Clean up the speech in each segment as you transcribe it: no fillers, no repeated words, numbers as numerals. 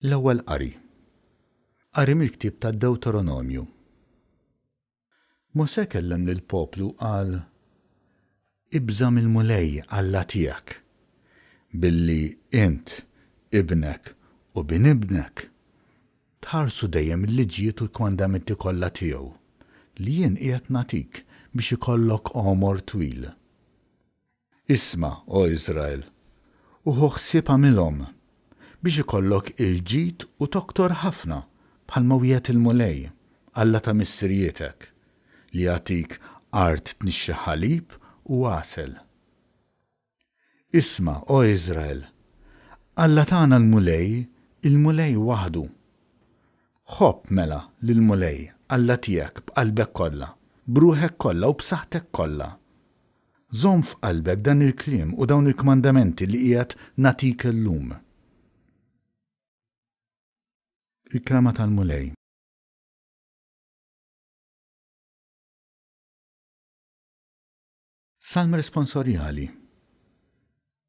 L-Ewwel Qari. Qari mill-ktieb tad-Dewteronomju. Mosè kellem lill-poplu u qal, Ibża' mill-Mulej Alla tiegħek, billi int, ibnek u bin ibnek, tħarsu dejjem il-liġijiet u l-kmandamenti kollha tiegħu, li jien qiegħed nagħtik biex ikollok għomor twil. Isma', O Iżrael, u ħu ħsieb agħmilhom, biex ikollok il-ġid u toktor ħafna, bħalma wiegħed il-Mulej, Alla ta' missirietek, li jagħtik art tnixxi ħalib u għasel. Isma', O Iżrael, Alla tagħna l-Mulej, il-Mulej waħdu. Ħobb, mela, lill-Mulej, Alla tiegħek, b'qalbek kollha, b'ruħek kollha u b'saħħtek kollha. Żomm f'qalbek dan il-kliem u dawn il-kmandamenti li qiegħed nagħtik illum. Il-Kelma tal-Mulej. Salm Responsorjali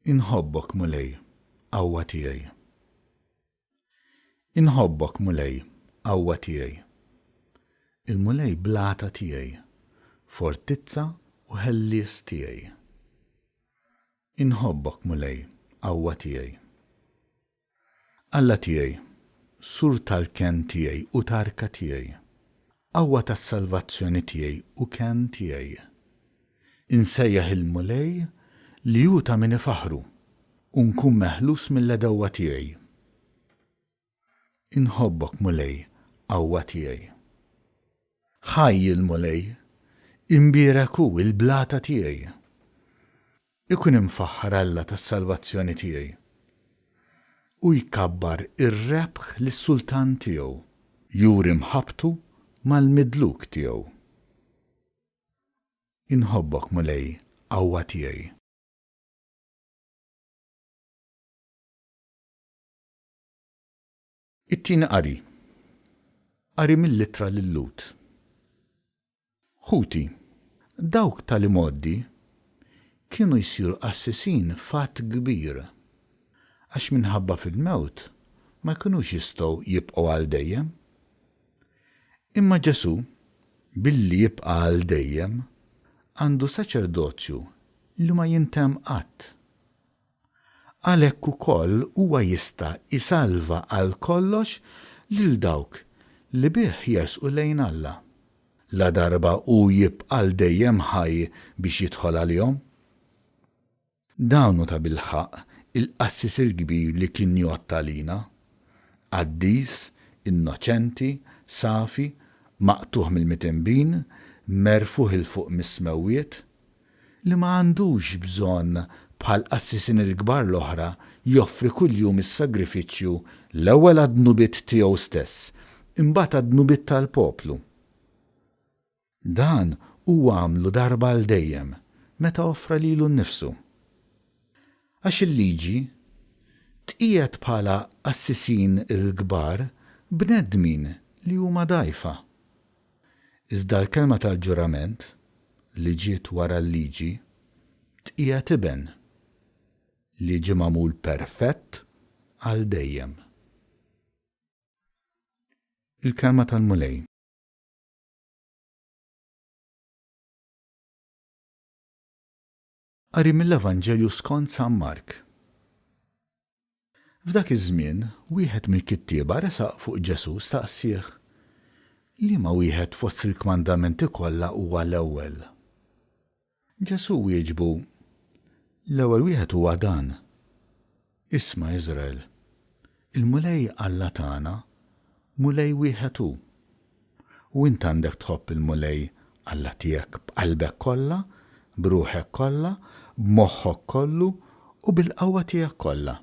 Inħobbok, Mulej, qawwa tiegħi. Inħobbok, Mulej, qawwa tiegħi. Il-Mulej blata tiegħi, fortizza u ħellies tiegħi. Inħobbok, Mulej, qawwa tiegħi. Alla tiegħi, sur tal-kenn tiegħi u tarka tiegħi, qawwa tas-salvazzjoni tiegħi u kenn tiegħi. Insejjaħ il-Mulej li hu ta' min ifaħħru, u nkun meħlus mill-għedewwa tiegħi. Inħobbok, Mulej, qawwa tiegħi. Ħaj il-Mulej, imbierek hu, il-blata tiegħi. Ikun imfaħħar Alla tas-salvazzjoni tiegħi. Hu jkabbar ir-rebħ lis-sultan tiegħu, juri mħabbtu mal-midluk tiegħu. Inħobbok, Mulej, qawwa tiegħi. It-Tieni Qari. Qari mill-Ittra lil-Lhud. Ħuti, dawk tal-imgħoddi kienu jsiru qassisin f'għadd kbir, għax minħabba fil-mewt ma jkunux jistgħu jibqgħu għal dejjem. Imma Ġesù, billi jibqa' għal dejjem, għandu saċerdozju li ma jintemm qatt. Għalhekk ukoll huwa jista' jsalva għal kollox lil dawk li bih jersqu lejn Alla, ladarba hu jibqa' għal dejjem ħaj biex jidħol għalihom. Dan hu tabilħaqq il-Qassis il-Kbir li kien jgħodd għalina, qaddis, innoċenti, safi, maqtugħ mill-mitinbin, merfugħ 'il fuq mis-smewwiet, li ma għandux bżonn bħall-qassisin il-kbar l-oħra joffri kuljum is-sagrifiċċju l-ewwel għad-dnubiet tiegħu stess, imbagħad għad-dnubiet tal-poplu. Dan huwa għamlu darba għal dejjem, meta offra lilu nnifsu. Għax il-Liġi tqiegħed bħala qassisin il-kbar bnedmin li huma dgħajfa. Iżda l-kelma tal-ġurament, li ġiet wara l-Liġi, tqiegħed Iben, li ġie magħmul perfett għal dejjem. Il-Kelma tal-Mulej. Qari mill-Evanġelju skont San Mark. F'dak iż-żmien, wieħed mill-kittieba resaq fuq Ġesù staqsieh, Liema wieħed fost il-kmandamenti kollha huwa l-ewwel? Ġesù wieġbu, L-ewwel wieħed huwa dan, 'Isma' Iżrael, il-Mulej Alla tagħna, Mulej wieħed hu. U int għandek tħobb il-Mulej Alla tiegħek b'qalbek kollha, b'ruħek kollha, b'moħħok kollu u bil-qawwa tiegħek kollha.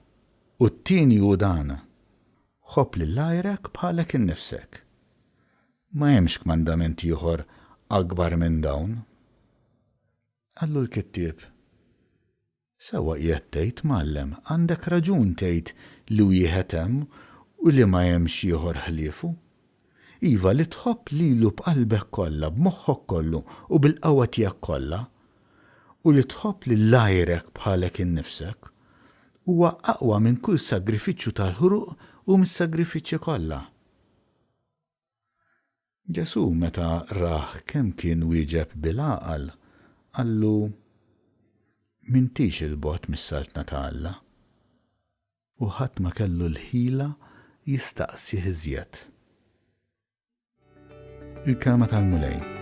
U t-tieni hu dan, Ħobb lil għajrek bħalek innifsek. Ma hemmx kmandament ieħor akbar minn dawn. Qallu l-kittieb, Sewwa qiegħed tgħid, Mgħallem, għandek raġun tgħid li wieħed hemm u li ma hemmx ieħor ħliefu. Iva, li tħobb lilu b'qalbek kollha, b'moħħok kollu u bil-qawwa tiegħek kollha, u li tħobb lil għajrek bħalek innifsek, huwa aqwa minn kull sagrifiċċju tal-ħruq u mis-sagrifiċċji kollha. Ġesù meta rah kemm kien wieġeb bil-għaqal, qallu, M'intix 'il bogħod mis-Saltna ta' Alla. U ħadd ma kellu l-ħila jistaqsih iżjed. Il-Kelma tal-Mulej.